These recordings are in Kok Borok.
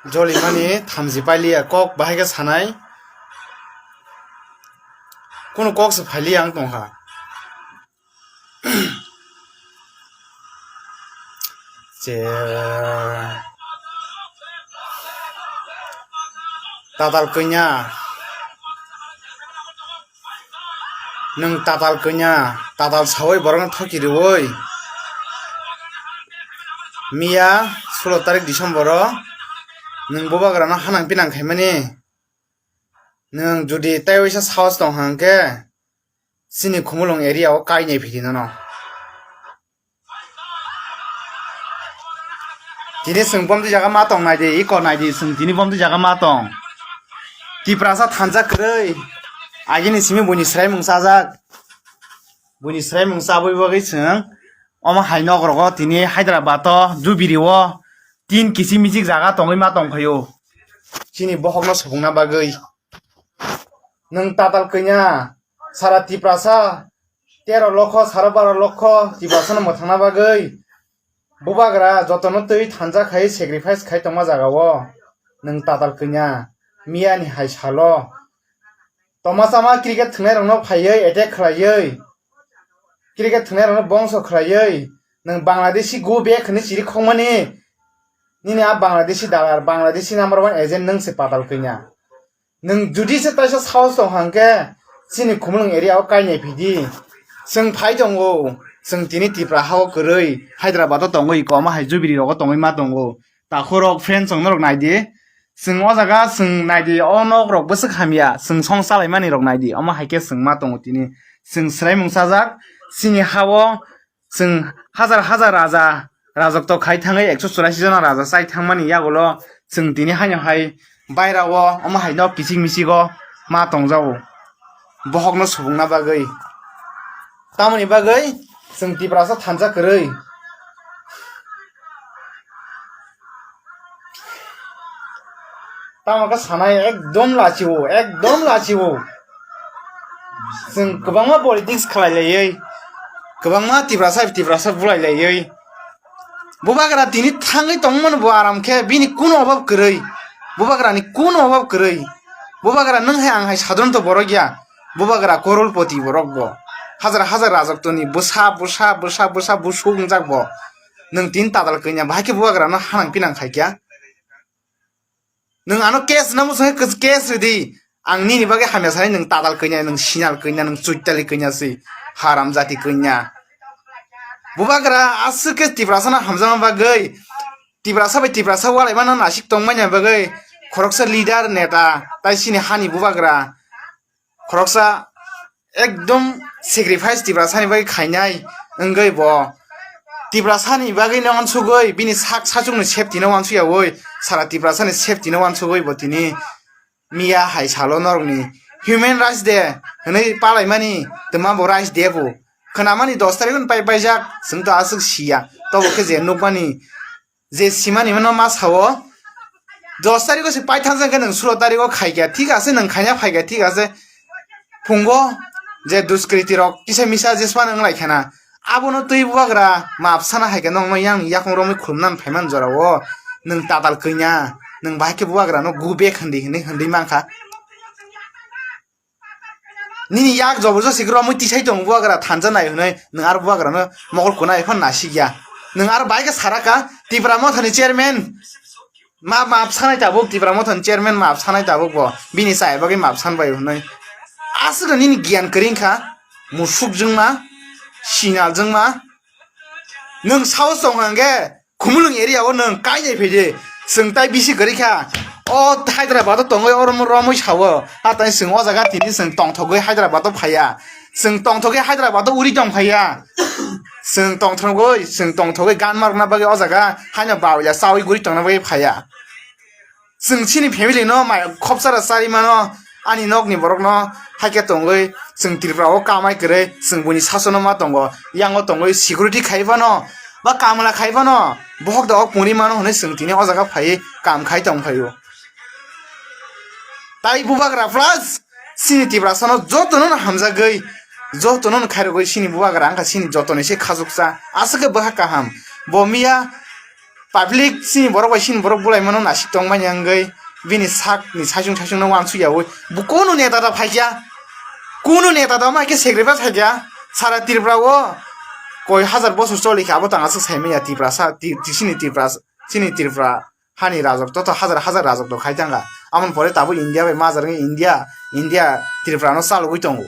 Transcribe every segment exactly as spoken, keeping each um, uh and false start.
Jolimani thamchi pailiya kok bahai khe sanai. Kunu kok se phailiya ang tongkha. Che tatal kanya. Nwng tatal kanya, tatal sawi borokno thoki rwui. Miya sulo tarik December o nwng bubagrano hanang pinang khaimani. Nwng judi tei waisa sahos tong hang khe, chini Khumulwng area o kainai phidi nono. Tini chwng bomti jaga ma tong nai di, iko nai di, chwng tini bomti jaga ma tong. Tiprasa thansa kwrwi, agini simi buini swraimung chajak. Buini swraimung chabwi bagwi chwng omo hai nok rogo tini Hyderabad o, Jubiri o, tin kichik michik jaga tongwi ma tong phaio. Chini bohokno subungna bagwi. Nwng tatal kanya, sara Tiprasa, tero lokho, sara baro lokho, Tiprasano mwthangna bagwi. Bubagra jotono twi thansa khai sacrifice khai tongma jaga o nwng tatal kanya miyani hai salo. Toma chama cricket thwngnairokno phaiwi attack khlaiwi, cricket thwngnairokno bongso khlaiwi nwng Bangladeshi go back hwnwi chiri khokmani. Nini a Bangladeshi dalar, Bangladeshi number one agent nwng se tatal kanya. Nwng judi se taisa sahos tong hang khe chini Khumulwng area o kainai phidi. Chwng phai tongo, chwng tini Tipra ha o kwrwi Hyderabad o tongwi, koma hai Jubiri rogo tongwi ma tongo. Takhurok friends rok norok nai di. Chwng o jaga chwng nai di, o nok rok bwswk hamya, chwng song chalaimani rok nai di. Omo hai khe chwng ma tongo tini. Chwng swraimung chajak, chini ha o chwng hajar hajar raja, rajotto khai thangwi ekso churasi jona raja chai thangmani yagulo chwng tini haino hai baira o omo hai nok kichik michik o ma tongjago. Bohokno subungna bagwi. Tamoni bagwi chwng Tiprasa thansa kwrwi. Tamo khe sanai ekdom lachio, ekdom lachio. Chwng kwbangma politics khlai laiwi, kwbangma Tiprasa, Tiprasa bulai laiwi. Bubagra tini thangwi tongmani bo aram khe bini kuno obab kwrwi. Bubagrani kuno obab kwrwi. Bubagra nwng hai ang hai sadronto borok ya. Bubagra korolpoti borok bo. Hajar hajar rajoktoni bwsa, bwsa, bwsa, bwsa, busuk wngjak bo. Nwng tini tatal kanya bahai khe bubagrano hanang pinang khai kya. Nwng ano case na muchung case rwdi. Ang nini bagwi hamya sanai, nwng tatal kanya, nwng sinal kanya, nwng chuitali kanya si. Haram jati kanya. Bubagra aswk khe Tiprasa no hamjakma bagwi, Tiprasa bai Tiprasa walaimano nasik tongmani bagwi khoroksa leader neta tai sini hani bubagra khoroksa ekdom sacrifice Tiprasani bagwi khainai wngwi bo Tiprasani bagwi no wansugwi bini sak sachukni safety no wansuyawi sara Tiprasani safety no wansugwi bo tini miya hai salo norokni Human Rights Day hwnwi palaimani twma bo Rights Day bo khwnamani dos tarikh hwn pai paijak chwng to aswk siya tobo khe je nukmani je simani mano ma sao dos tarikh o se paithang jang khe nwng sulo tarikh o khai kha thik ase nwng khaina phai kha thik ase phungo je duskriti rok kisa misa jesmani wng lai khana abono twi bubagra maap sana hai khe nokno yang yakung romwi khulumnani phaiman jora o nwng tatal kanya nwng bahai khe bubagra no go back hindi hindi hindi mankha. Nini yak joborjosti khe romwi tisai tongo bubagra thansa nai hwnwi nwng aro bubagrano mokol kunai phano nasikya. Nwng aro bai khe saraka Tipra Mothani chairman ma maap sanai tabuk Tipra Mothani chairman maap sanai tabuk bo bini chaya bagwi maap san bai hwnwi. Aswkno nini giyan kwrwi wngkha musuk jwngma sinal jwngma nwng saos tong hwnkhe Khumulwng area o nwng kainai phaidi, chwng tai bisi kwrwi kha. O Hyderabad o tongwi oro romwi sao. Hatai chwng o jaga tini chwng tongthogwi Hyderabad o phaiya. Chwng tongthogwi Hyderabad o uri tong phaiya. Chwng tongthogwi, chwng tongthogwi gan marokna bagwi o jaga haino bawila chawi guri tongna bagwi phaiya. Chwng chini family no mai khopsara chari mano, ani nokni borok no haikhe tongwi chwng Tripura o kamai kwrwi chwng buini sasono ma tongo, yango tongwi security khai phano Ba kamla khai phano bohok da ok pungri mano hwnwi chwng tini o jaga phaiwi kam khai tong phaio. Tai bubagra plus chini Tiprasano jotono no hamjagwi, jotono no khairogwi chini bubagra wngkha chini jotoni se khajuksa. Aswk khe bwkha kaham. Bo miya public chini borok bai chini borok bulai mano nasik tong manya wngwi bini sak ni saichung saichung no uansuk yaui bo kunu neta da phaikya. Kunu neta da ma khe sacrifice phaikya. Sara Tripura o koi hajar bosor choli khe abo tang aswk sai manya Tiprasa, Ti-, Ti-, chini Tripura, chini Tripura hani rajok joto hajar hajar rajok do khai tanga. Amoni pore tabuk India bai major wngwi India, India Tripura no chalogwi tongo.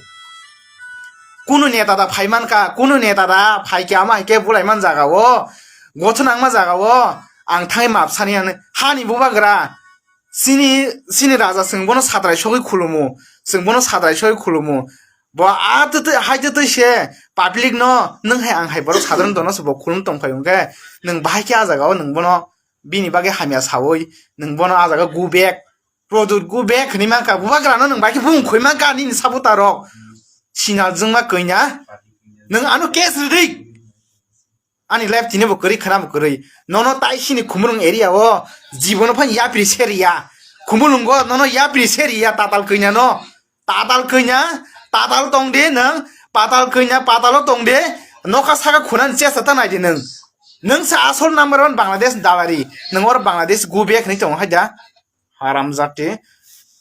Kunu neta da phai mankha, kunu neta da phaikhe ama hai khe bulai man jaga o, gothon nangma jaga o, ang thangwi map sani ani hani bubagra. Chini, chini raja chwng bono satrai sogwi khulumu, chwng bono satrai sogwi khulumu. Bo a twtwi, hai twtwi se public no, nwng hai ang hai borok sadharon dono se bo khulum tong phai hwnkhe, nwng bahai khe a jaga o nwng bono bini bagwi hamya saui, nwng bono a jaga go back, product go back hwnwi mankha, bubagra no nwng bahai khe bumung khoi mankha nini sabutarok. Sinal jwngma kanya, nwng ano case rwdi. Ani life tini bo kwrwi khwna bo kwrwi. Nono tai sini Khumulwng area o jibono phai yapri seriya. Khumulwngo nono yapri seriya tatal kanya no. Tatal kanya, tatal tong de nwng, patal kanya, patalo tong de. Nokha saka khunani chesta ta nai de nwng. Nwng se asol number one Bangladesh dalari. Nwng oro Bangladesh go back hwnwi tongo hai da. Haram jati.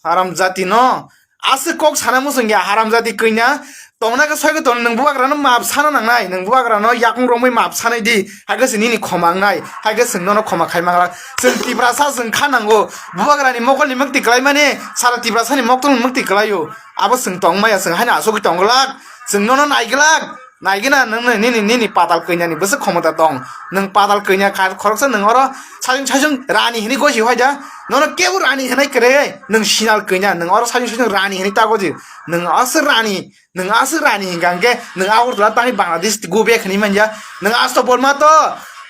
Haram jati no. Aswk kok sana muchung ya haram jati kanya. Tongna khe soigo ton nwng bubagra no map sana nangnai. Nwng bubagra no yakung romwi map sanai di. Hai khe se nini khoma wngnai. Hai khe se nono khoma khai manglak. Chwng Tiprasa chwng kha nango. Bubagra ni mokol ni mukti kwlai mani. Sara Tiprasa ni mokol ni mukti kwlaio. Abo chwng tong maya chwng haino asugwi tong glak. Chwng nono nai glak. Naigina nwng nini, nini patal kanya ni bwswk khomota tong. Nwng patal kanya kha khoroksa nwng oro sajung sajung rani hwnwi gosi hoi da. Nono kebo rani hwnai kwrwi. Nwng sinal kanya nwng oro sajung sajung rani hwnwi ta gosi. Nwng aswk rani, nwng aswk rani hwnkha hwnkhe nwng Agartala tangwi Bangladesh go back hwnwi manya. Nwng asto bolma to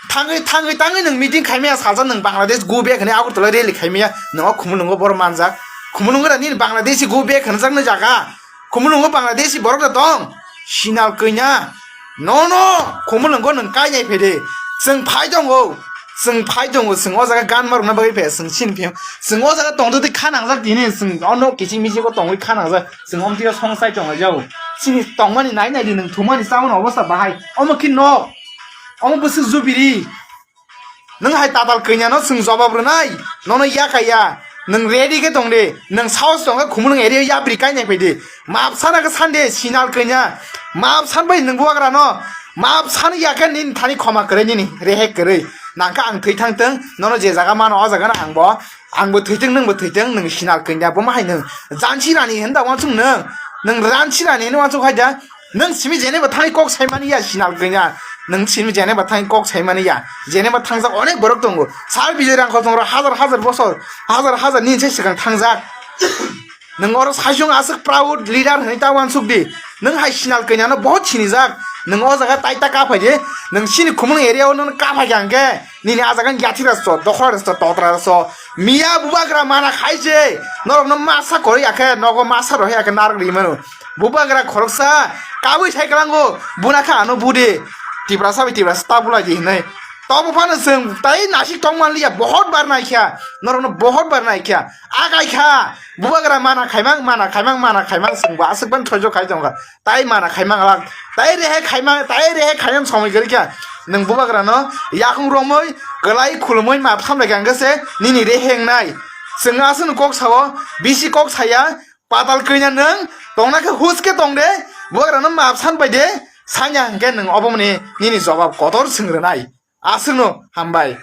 thangwi, thangwi, thangwi nwng meeting khaimaya salsa nwng Bangladesh go back hwnwi Agartala rally khaimaya. Nwng o Khumulwngo borok manjak. Khumulwngo ra nini Bangladeshi go back hwnjaknai jaga. Khumulwngo Bangladeshi borok da tong. Sinal kanya. No, no. Khumulwngo nwng kainai phede. Chwng phai tongo. Chwng phai tongo. Chwng o jaga gan marwkna bagwi phe. Chwng sini phe. Chwng o jaga tongtwtwi kha nangjak tini. Chwng ono kiching miching o tongwi kha nangjak. Chwng omtwi o song sai tonglaijao. Chini tongmani nai nai di nwng thumani chamani obosta bahai. Omo khe nok. Omo bwswk jubiri. Nwng hai tatal kanya no chwng jobab rwnai, nono ya kaya, nwng ready khe tong de, nwng saos tong khe Khumulwng area yapri kainai phai de, map sana khe san de, sinal kanya, map san bai nwng bubagra no, map san ya khe nini thani khoma kwrwi nini, rehek kwrwi, nang khe ang thwi thang tong, nono je jaga mano o jaga no ang bo, ang bo thwi tong, nwng bo thwi tong, nwng sinal kanya, bo ma hai nwng, jansi rani hwn da uansuk nwng, nwng ransi rani hwn uansuk hai da, Nwng simi jeneba thangwi kok saimani ya, sinal kanya. Nwng simi jeneba thangwi kok saimani ya. Jeneba thangjak onek borok tongo. Sal Bijoy Rangkhol tongo, hajar hajar bosor, hajar hajar nini se swkang thangjak. Nwng oro saichung aswk proud leader hwnwi ta uansuk di. Nwng hai sinal kanya no bahut sinijak. Nwng o jaga taita kaphai di. Nwng sini Khumulwng area o nwng kaphai kha hwnkhe. Nini ah jaga ni yathira so, dokhra so, totra so. Miya bubagra mana khai se. Norok no masa kori ya khe, nogo masa rohe ya khe narwk ri mano. Bubagra khoroksa kabui sai kwlango, buna kha ano bude. Tiprasa bai Tiprasa ta bulai di hinai. Tobo phano chwng tai nasik tong man liya, bohot bar nai kha. Norok no bohot bar nai kha. Akai kha. Bubagra mana khaimang, mana khaimang, mana khaimang chwng bo aswk ban thoijo khai tong kha. Tai mana khaimang lak. Tai rehe khaimang, tai rehe khaimang somoi gari kha. Nwng bubagra no yakung romoi, kwlai khulumoi ma phamlai kha hwnkhe se nini rehe wngnai. Chwng aswk no kok sao, bisi kok saya, Patal kanya nwng tongna khe hus khe tong de, bubagra no map san bai de, sanya hwnkhe nwng obo mani nini jobab kotor swng rwnai. Aswk no hambai.